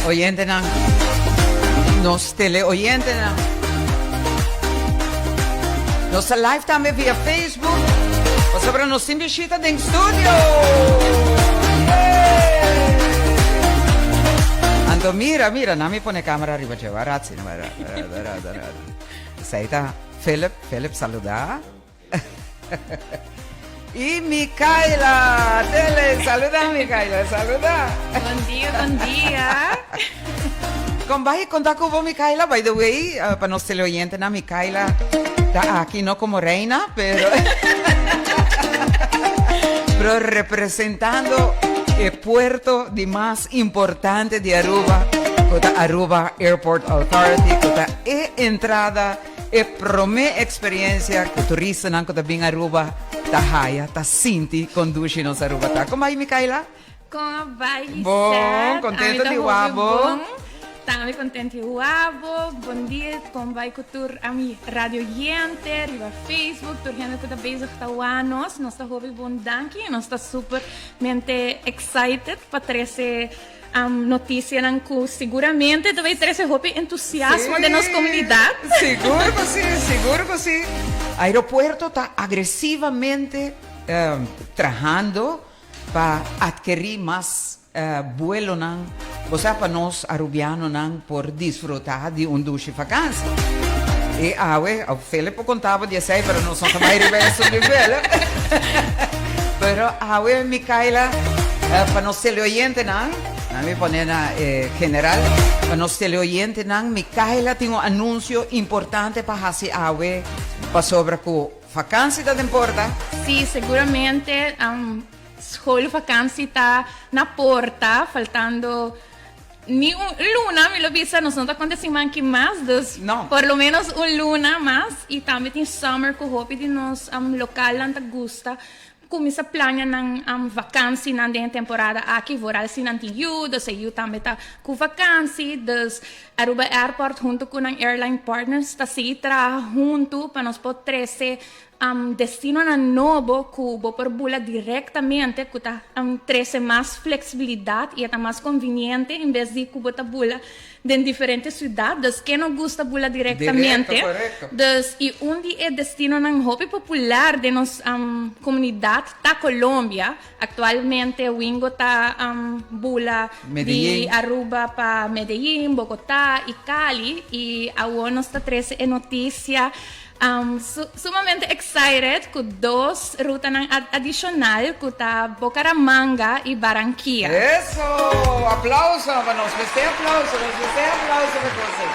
Oyentenan, nos teleoyentenan. Nos ta live tambe via Facebook. Pasobra nos tin bishita den studio. Yay! Anto mira, mira, na mi pone camera riba dje. Waratzi, Esei ta Philip, Philip saluda. Y Micaela, tele, saluda Micaela, saluda. Bon dia, bon dia. Con bai conta cu bo Micaela, by the way, uh, pa nos teleoyentenan, Micaela ta aki no como reina, pero pero representando e puerto di mas importante di Aruba, cu ta Aruba Airport Authority, cu ta e entrada E prome experiencia cu turistanan cu ta bin Aruba ta haya, ta sinti con dushi nos Aruba ta. Con bai Micaela? Con a bai Lisette. Bon, contento di wak bo. Tambe contento di wak bo. Bon dia, con bai cu tur ami radio oyente riba Facebook, tur hende cu ta bezig ta wak nos. Nos ta hopi bon danki y nos ta super mente excited pa trece Noticianan cu seguramente ta bay trece hopi entusiasmo den nos comunidad. Sigur cu si, sigur cu si. Aeropuerto ta agresivamente trahando pa adkeri mas buelonan, bo sa pa nos Arubianonan por disfruta di un dushi vakantie. Y awe, Philip por conta bo di esey, pero nos no ta bay riba esun di Philip. Pero awe Micaela, pa nos teleoyentenan, na mi pone na e general, pa nos teleoyentenan, Micaela tin un anuncio importante pa haci awe pasobra cu vakantie ta den porta. Sí, seguramente schoolvakantie ta na porta, faltando Ni un luna, mi lo bisa, nos no ta konta siman ki mas, dus No. por lo menos un luna mas. I tambe tin summer ku hopi di nos lokalnan ta gusta kuminsá plania nan vakansinan den e temporada aki, vooral si nan tin yu, dus e yu tambe ta ku vakansi. Dus Aruba Airport huntu ku nan airline partners ta sigui traha huntu pa nos por trese Destinonan nobo ku bo por bula direktamente ku ta trese mas fleksibilidat i e ta mas konviniente en bes di ku bo ta bula den diferente siudat. Dus ken no gusta bula direktamente? Direkto, korekto. Dus i un di e destinonan hopi popular den nos komunidat ta Colombia. Aktualmente Wingo ta bula di Aruba pa Medellin, Bogotá i Cali i awor nos ta trese e notisia Sumamente excited cu dos rutanan adicional cu ta Bocaramanga y Barranquilla. Eso! Aplauso pa nos mester aplauso, nos mester aplauso pa cos ei.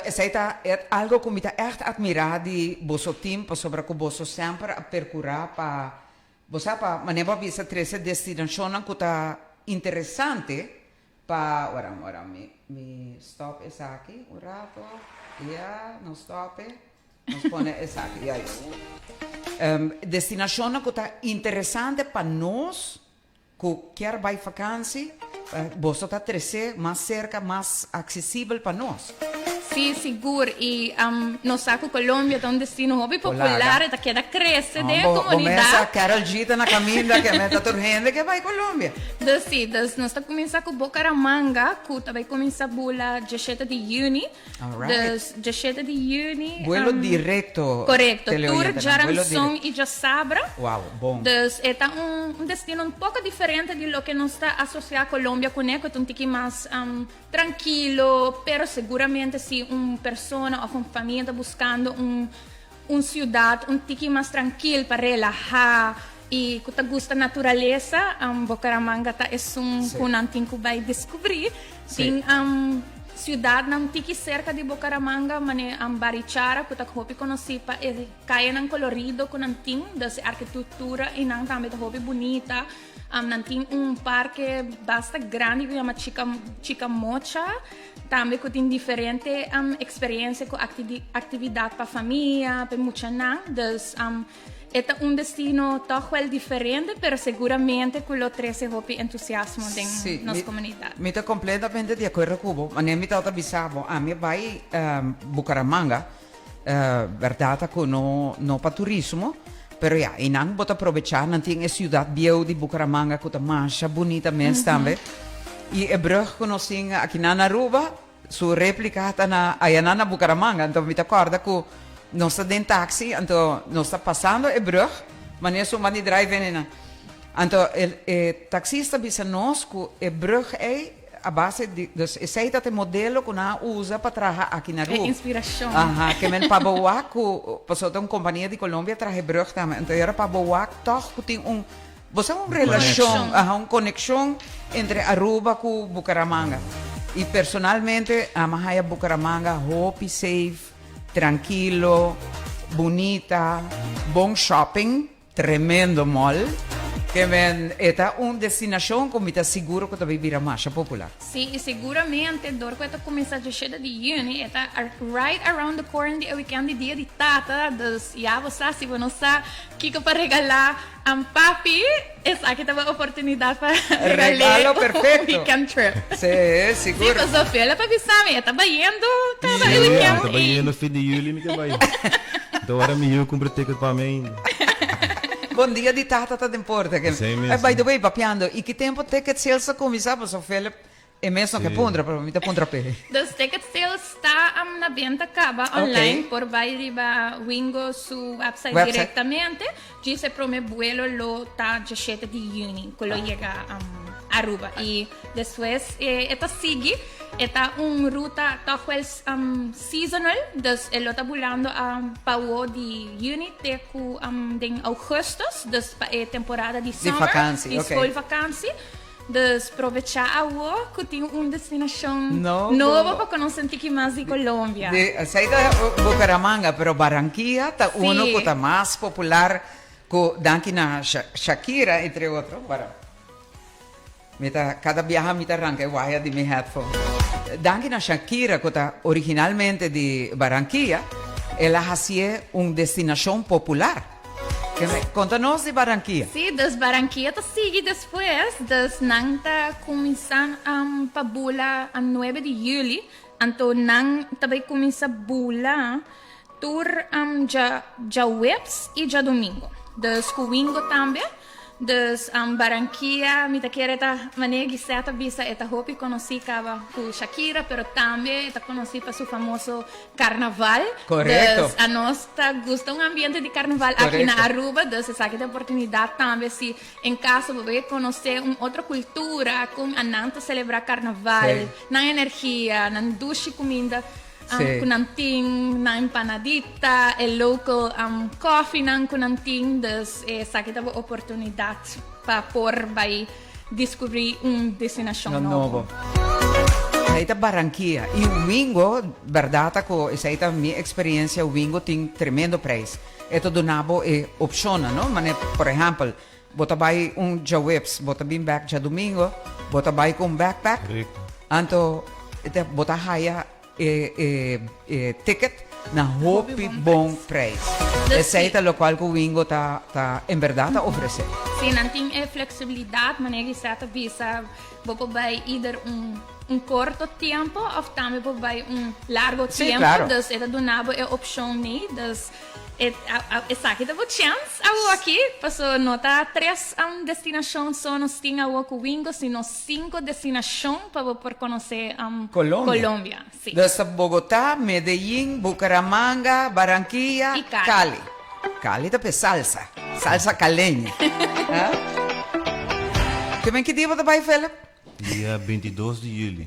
Esei ta algo cu mi ta echt admira di boso team pasobra cu boso semper a percura pa Bo sa pa manera bo a bisa trese destinashonnan ku ta interesante pa ora ora mi mi stop esaki un rato ya no stop e nos pone esaki ya destinashonnan ku ta interesante pa nos ku kier bai fakansi boso ta trese mas serka mas aksesibel pa nos. Sí, sigur. I nos sa ku Colombia ta un destino hopi popular, e ta keda krese den e komunidat. Bo mesa Karol G ta na kaminda ke meta tur hende ke bai Colombia. Dus sí, dus nos ta kuminsá ku Bucaramanga ku ta bai kuminsá bula djeshete di yüni. Dus djeshete di yüni. Buelo direkto. Korekto, tur djaranson i djasabra. Wow, bon. Dus e ta un destino un poko diferente di loke nos ta asosiá Colombia kuné, ku ta un tiki mas Trankilo, pero seguramente si un persona of un famia ta buscando un un ciudad un tiki mas trankil pa relaha y cu ta gusta naturalesa, Bucaramanga ta esun cu nan tin cu bay descubri. Tin ciudadnan tiki cerca di Bucaramanga mane Barichara cu ta hopi conoci pa e cayanan colorido cu nan tin, dus e arquitectura eynan tambe ta hopi bunita. Nan tin un parke basta grandi ku yama Chica Chicamocha, tambe ku tin diferente eksperensia ku aktividat pa famia, pa e muchanan. Dus e ta un destino tòg wèl diferente, pero seguramente ku lo trese hopi entusiasmo den nos komunidat. Mi ta kompletamente di akuerdo ku bo. Manera mi tabata bisa bo, ami a bai Bucaramanga. Berdad ta cu no no pa turismo, pero ya, eynan bo ta probecha, nan tin e ciudad bieu di Bucaramanga cu ta masha bunita mes tambe. Y e brug cu nos tin akinan na Aruba, su replica ta na ayanan na Bucaramanga. Anto mi ta corda cu nos ta den taxi, anto nos ta pasando e brug, manera su man di drive in eynan. Anto e e taxista bisa nos cu e brug ey A base di, dus esei ta e modelo ku nan a usa pa traha aki na E Aruba. inspirashon. Aha, ke men pa bo wak ku, pasobra ta un kompania di Colombia traha e brug tambe. Anto e ora pa bo wak tòg ku tin un, bo sa un relashon, Konekshon. aha, un konekshon entre Aruba ku Bucaramanga. I personalmente ami a haya Bucaramanga hopi safe, trankilo, bunita, bon shopping. Tremendo mall. Ke men e ta un destinashon ku mi ta siguro ku ta bay bira masha popular. Sí, i seguramente dor ku e ta kuminsá djeshete di yüni, e ta right around the corner di e weekend di Dia di Tata, dus ya bo sa si bo no sa kiko pa regalá papi, esaki ta bo oportunidat pa regal'é Regalo un perfecto. weekend trip. Sí, sigur. Sí, pasobra Philip a bisa mi, e ta bayendo kada Sí, e weekend e ta ei. bayendo fin di yüli mi ke bai. Enton ora mi yu kumpra ticket pa mi ainda. Bon dia di tata ta den porta. Ke, Esei mes. eh, by the way, papiando, i ki tempo ticket sales ta kuminsá? Pasobra Philip e mes no ke Sí. puntra, pero mi ta puntra p'e. Dus ticket sales ta am na benta kaba online. Por bai riba Wingo su website Website. direktamente. Djis e prome buelo lo ta djeshete di yüni ku lo yega Aruba. I despues e ta sigui, e ta un ruta tòg wèl seasonal, dus e lo ta bulando pawo di yüni te ku den ougùstus, dus pa e temporada di summer, di schoolvakantie. Dus probechá awo ku tin un destinashon nobo pa konosé un tiki mas di Colombia. Di, esei ta Bucaramanga, pero Barranquilla ta uno ku ta mas popular ku danki na Shakira entre otro. Para mi ta kada biaha mi ta ranka e waya di mi headphone. Danki na Shakira ku ta originalmente di Barranquilla, el a hasié un destinashon popular. Konta nos di Barranquilla. Sí, dus Barranquilla ta sigui despues, dus nan ta kuminsá pa bula a nuebe di yüli, anto nan ta bai kuminsá bula tur djaweps i djadumingu. Dus ku wingo tambe. Dus Barranquilla mi ta kere ta manera Gisette a bisa e ta hopi konosí kaba ku Shakira pero tambe e ta konosí pa su famoso karnaval. Korekto. Dus anos ta gusta un ambiente di karnaval aki na Aruba dus esaki ta oportunidat tambe si en kaso bo bay konosé un otro kultura kon anan ta selebrá karnaval, nan energia, nan dushi kuminda. Ku nan tin nan empanadita, e local koffienan ku nan tin. Dus esaki ta bo oportunidat pa por bai diskubrí un destinashon nobo. Esei ta Barranquilla. I Wingo, bèrdat ta ku esei ta mi eksperensia, Wingo tin tremendo preis. E ta duna bo e opshonnan, no? Manera, por ehèmpel, bo ta bai un djaweps, bo ta bin bèk djadumingo, bo ta bai ku un backpack, anto bo ta haya E e e ticket na hopi bon prijs. Esei ta locual cu Wingo ta ta en berdad ta ofrece. Si, nan tin e flexibilidad, manera Gisette ta bisa, bo por bay either un un corto tiempo of tambe por bay un largo tiempo, dus e ta duna bo e opcion ni, dus E esaki ta bo chèns awoki, paso no ta tres destinashon so nos tin awo ku Wingo, sino sinku destinashon pa bo por konosé Colombia. Si. Dus ta Bogotá, Medellín, Bucaramanga, Barranquilla, I Cali. Cali. Cali ta p'e salsa, salsa caleña. Ke men ki dia bo ta bai, Philip? Dia 22 di juli.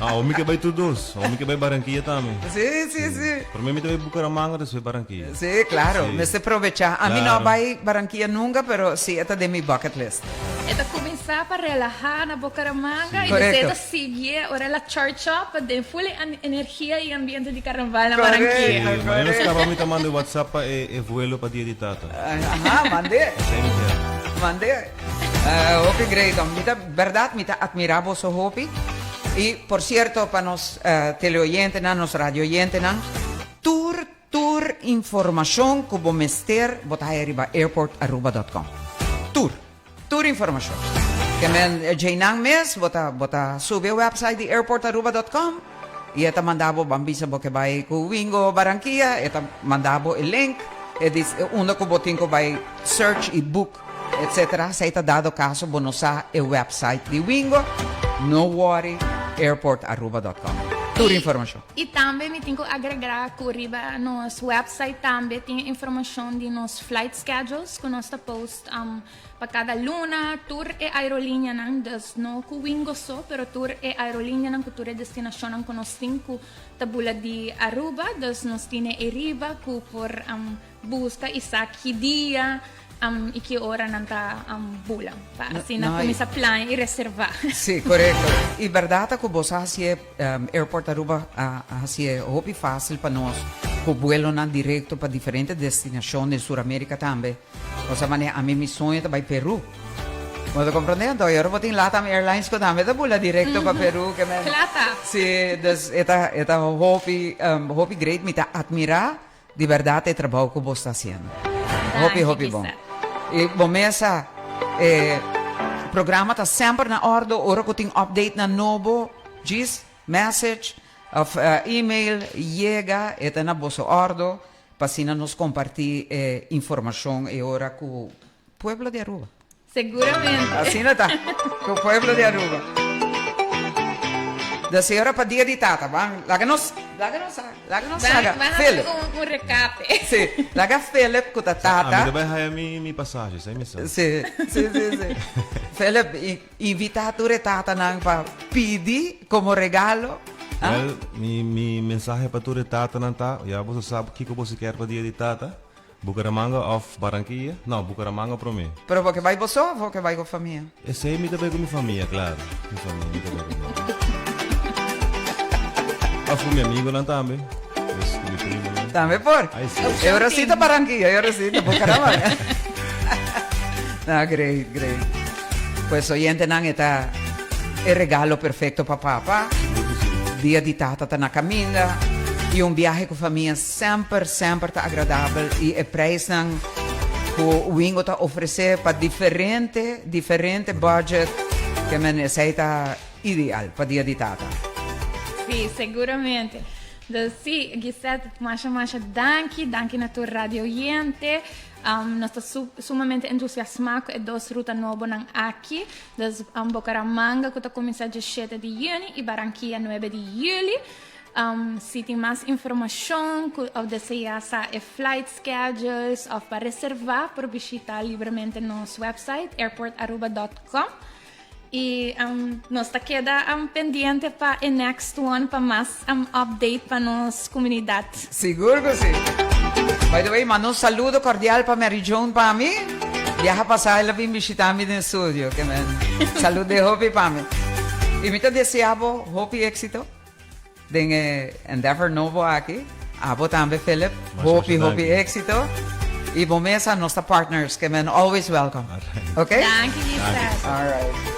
Awo mi ke bai tur dos. Awo mi ke bai Barranquilla tambe. Sí, sí, sí. Prome mi ta bai Bucaramanga, despues Barranquilla. Sí, claro. Sí. Mester probecha. A mi no a bai Barranquilla nunca, pero sí e ta den mi bucket list. E ta cuminsa pa relaha na Bucaramanga Sí. y despues e Correcto. ta sigui ora el a charge up pa den full e energia y ambiente di carnaval na Correcto. Barranquilla. Sí, mañana nos caba mi ta manda WhatsApp pa e e vuelo pa dia di tata. Aha, mand'e. Esei mi kier. Mand'e. Hopi great hom. Mi ta berdad mi ta admira boso hopi. Y por cierto pa nos teleoyentenan, nos radioyentenan, tur tur informacion cu bo mester bo ta haya riba airportaruba dot com. Tur, tur informacion. Ke men djeinan mes bo ta bo ta subi e website di airportaruba dot com. I e ta manda bo, ban bisa bo ke bai ku Wingo Barranquilla, e ta manda bo e link, e di unda ku bo tin ku bai search i book etc. Si ta dado kaso bo no sa e website di Wingo, no worry, airportaruba.com. Tur informashon. I tambe mi tin ku agregá ku riba nos website tambe tin e informashon di nos flight schedules ku nos ta post Pa kada luna tur e aerolinianan, dus no ku Wingo so, pero tur e aerolinianan ku tur e destinashonnan ku nos tin ku ta bula di Aruba, dus nos tine e riba ku por buska i sa ki dia i ki ora nan ta bula, pa asina kuminsá plania i reservá. Sí, korekto. I bèrdat ta ku bo sa hasié Airport Aruba a hasié hopi fásil pa nos ku buelonan direkto pa diferente destinashon den Sur Amerika tambe. Osea manera ami mi soño ta bai Peru. Bo ta comprende? Anto ayora bo tin Latam Airlines cu tambe ta bula directo pa Peru. Ke men. Plata. Si, dus e ta e ta hopi hopi great. Mi ta admira di berdad e trabou cu bo sta haciendo. Hopi hopi bon. Y bo mesa e programa ta semper na ordo ora cu tin update nan nobo djis message of email yega e ta na boso ordo. Pa asina nos comparti e informacion e ora cu pueblo di Aruba. Seguramente. Asina ta, cu pueblo di Aruba. Dus e ora pa dia di tata, ban, laga nos, laga nos, laga nos Ban, haga ban haci Philip. un, un recape. Si, laga Philip cu ta tata. Ami ta bai haya mi, mi pasaje, sa mi sa. Si, si, si, si. Philip, invita tur e tatanan pa pidi como regalo. Ah? Wel, mi, mi mensahe pa tur e tatanan ta, ya boso sa kiko boso kier pa dia di tata, Bucaramanga of Barranquilla? No, Bucaramanga prome. Pero bo ke bai bo so of bo ke bai ku famia? Esei mi ta bai ku mi famia, klaro. Mi famia, mi ta bai ku mi. Of ku mi amigonan tambe. Dus ku mi primonan. Tambe por. Ai si. E ora si ta Barranquilla, e ora si ta Bucaramanga. No, great, great. Pues oyentenan e ta e regalo perfecto pa papa. Dia di tata ta na caminda y un biahe cu famia semper semper ta agradabel y e prijsnan cu Wingo ta ofrece pa diferente diferente budget ke men esey ta ideal pa dia di tata. Sí, seguramente. Dus sí, Gisette, masha masha danki, danki na tur radio oyente. Nos ta sumamente entusiasmá ku e dos ruta nobonan aki, dus Bocaramanga ku ta kuminsá djeshete di yüni i Barranquilla nuebe di yüli. Si tin mas informashon ku òf deseá sa e flight schedules òf pa reservá por bishitá libremente nos website airportaruba dòt com. Y nos ta keda pendiente pa e next one pa mas update pa nos comunidad. Sigur cu si. By the way, manda un saludo cordial pa Mary Joan pa mi. Biaha pasa el a bin bishita mi den studio. Ke men salude hopi pa mi. Y mi ta desea bo hopi exito. Den e endeavor nobo aki, abo tambe Philip, hopi hopi éxito y bo mesa nos ta partners ke men always welcome. Ok? Danki Lisa. Alright.